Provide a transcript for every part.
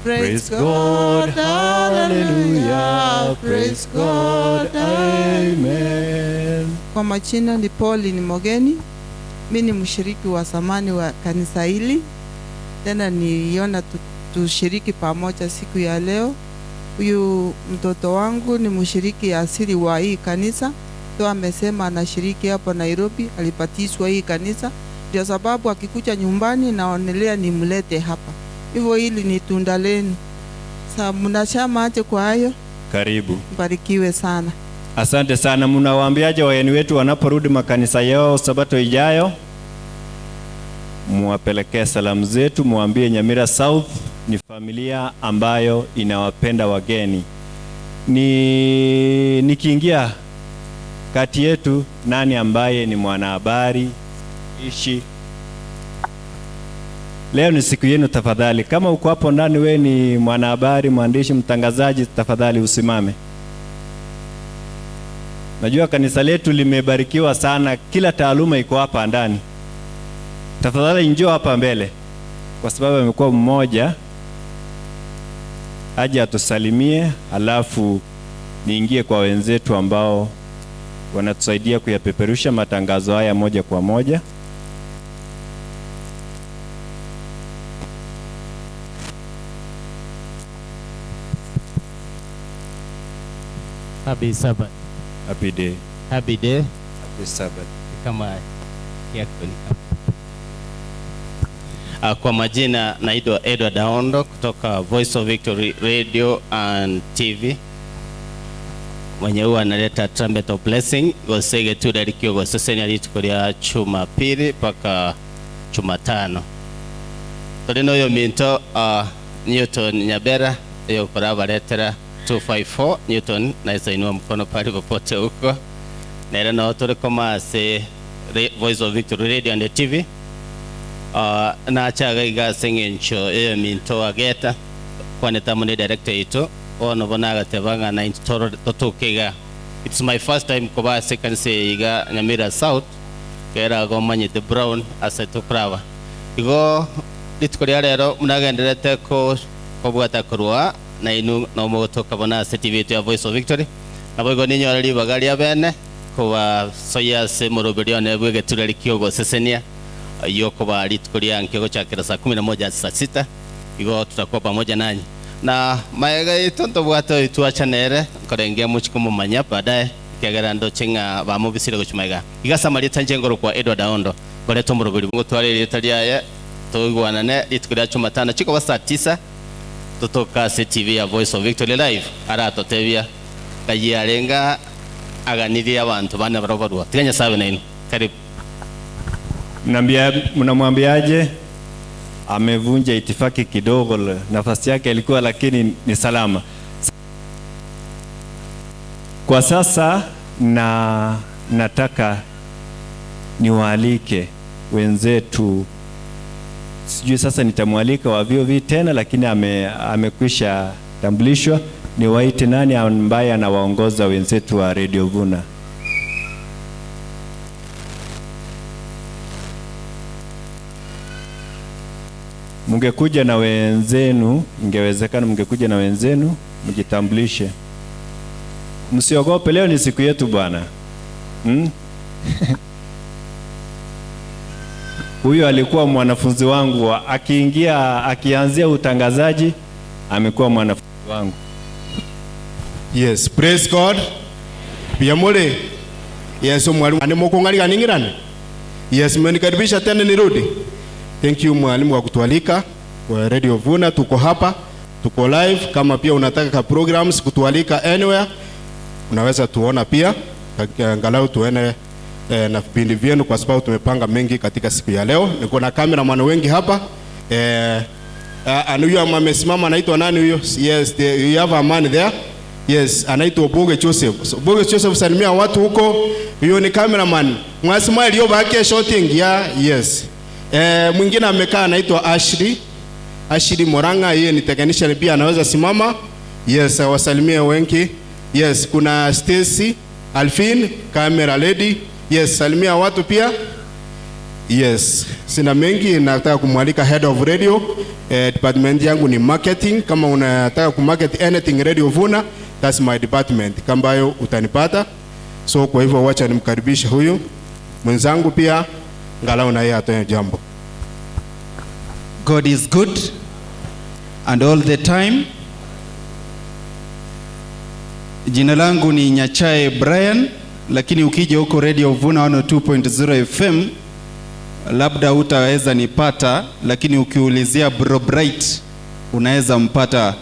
Praise God, hallelujah. Praise God, amen. Kwa majina ni Pauline Mogeni. Mi ni mshiriki wa zamani wa kanisa hili, tena niliona tushiriki pamoja siku ya leo. Huyu mtoto wangu ni mshiriki asili wa hii kanisa, tu amesema anashiriki hapo Nairobi, alibatizwa hii kanisa, ndio sababu akikuja nyumbani naonelea nimlete hapa. Hivyo hili ni tunda lenu. Sa mnasema aje kwa hayo? Karibu. Mbarikiwe sana. Asante sana. Mnawaambiaje wageni wetu wanaporudi makanisa yao Sabato ijayo? Muwapelekee salamu zetu, muambie Nyamira South ni familia ambayo inawapenda wageni. Ni nikiingia kati yetu, nani ambaye ni mwanahabari ishi? Leo ni siku yenu, tafadhali. Kama uko hapo ndani, we ni mwanahabari, mwandishi, mtangazaji, tafadhali usimame. Najua kanisa letu limebarikiwa sana, kila taaluma iko hapa ndani. Tafadhali njoo hapa mbele, kwa sababu amekuwa mmoja, aje atusalimie, alafu niingie kwa wenzetu ambao wanatusaidia kuyapeperusha matangazo haya moja kwa moja. Happy Sabbath. Happy day. Happy day. Happy Sabbath. Kama yako ni kama. Kwa majina naitwa Edward Aondo kutoka Voice of Victory Radio and TV. Mwenye huwa analeta Trumpet of Blessing gosege tudarikio gosesenia rituko ria Jumapili mpaka Jumatano. Tuli noyo minto Newton Nyabera yo korabaretera 254 Newton naweza inua mkono pale popote huko. Nera no tuli koma se Voice of Victory Radio and TV. Na chaga iga sengencho eyo minto ageta kwaneta mune director ito ono bonaga tebanga na intoro totukega. It's my first time koba second se iga Nyamira South kera gomanye the Brown ase tukrava igo rituko ria rero munagenderete ko kobwata kurwa na inu no mogotoka bona se TV ya Voice of Victory nabo igo ninyora ribaga ria bene koba soya se muroberio ne bwege turari kiogo sesenia yokoba rituko ria nkego chakira saa 11 saa 6 igo tutakuwa pamoja nanyi na maega yetu ntobwate tuachanere nkorengea muchiko mumanya baadaye kiagera ndo chenga bamubisire guchumaiga igasamaria tanjengoro kwa Edward Aondo goreto murubiri ngo tware leta lyaye tugwanane rituko ria Jumatano chiko saa 9 tutoka CTV ya Voice of Victory Live aratotebia kayiarenga aganiria abantu bana barobarwa tiganya sabe naino karibu. Mnamwambiaje? Amevunja itifaki kidogo, nafasi yake ilikuwa lakini ni salama. Kwa sasa na nataka niwaalike wenzetu, sijui sasa nitamwalika wa VOV tena, lakini amekwisha tambulishwa. Niwaite nani ambaye anawaongoza wenzetu wa Radio Vuna? Mungekuja na wenzenu, ingewezekana mungekuja na wenzenu mjitambulishe. Msiogope, leo ni siku yetu bwana. Huyu alikuwa mwanafunzi wangu, akianzia utangazaji amekuwa mwanafunzi wangu. Yes, praise God. Biamole. Yes, mwalimu animokongaliga ningirani. Yes, mmenikaribisha tena nirudi. Thank you mwalimu kwa kutualika kwa Radio Vuna. Tuko hapa, tuko live. Kama pia unataka ka programs kutualika anywhere, unaweza tuona pia, angalau tuone na vipindi vyenu, kwa sababu tumepanga mengi katika siku ya leo. Niko na cameraman wengi hapa. Huyo amesimama anaitwa nani huyo? Yes, you have a man there. Yes, anaitwa Boge Joseph. So, Boge Joseph, salimia watu huko. Huyo ni cameraman. Mwasima aliyobaki shooting ya yes. Mwingine amekaa anaitwa Ashley. Ashley Moranga, yeye ni technician pia, anaweza simama. Yes, wasalimie wengi. Yes, kuna Stacy Alfin, camera lady. Yes, salimia watu pia. Yes, sina mengi, nataka kumwalika head of radio. Department yangu ni marketing. Kama unataka kumarket anything Radio Vuna, that's my department, kambayo utanipata. So kwa hivyo wacha nimkaribishe huyu mwenzangu pia, ngalau na yeye atoe jambo. God is good and all the time. Jina langu ni Nyachae Brian, lakini ukija huko Radio Vuna 102.0 FM labda utaweza nipata, lakini ukiulizia Bro Bright unaweza mpata,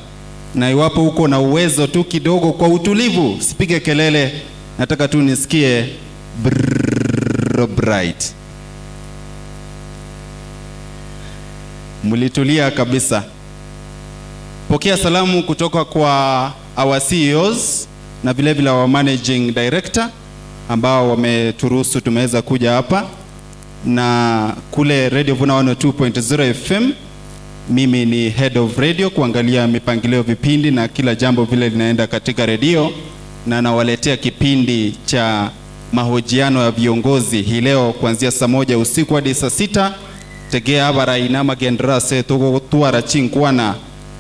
na iwapo uko na uwezo tu kidogo, kwa utulivu, sipige kelele, nataka tu nisikie Bro Bright. Mlitulia kabisa. Pokea salamu kutoka kwa our CEOs na vile vile our managing director ambao wameturuhusu tumeweza kuja hapa na kule Radio Vuna 102.0 FM. Mimi ni head of radio kuangalia mipangilio vipindi na kila jambo vile linaenda katika redio, na nawaletea kipindi cha mahojiano ya viongozi hii leo kuanzia saa 1 usiku hadi saa 6. Tegea abarai namagenderase tugotwara chinkwana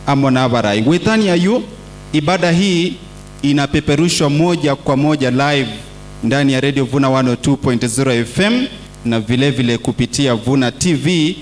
amo na abarai withania yu. Ibada hii inapeperushwa moja kwa moja live ndani ya Radio Vuna 102.0 FM na vile vile kupitia Vuna TV.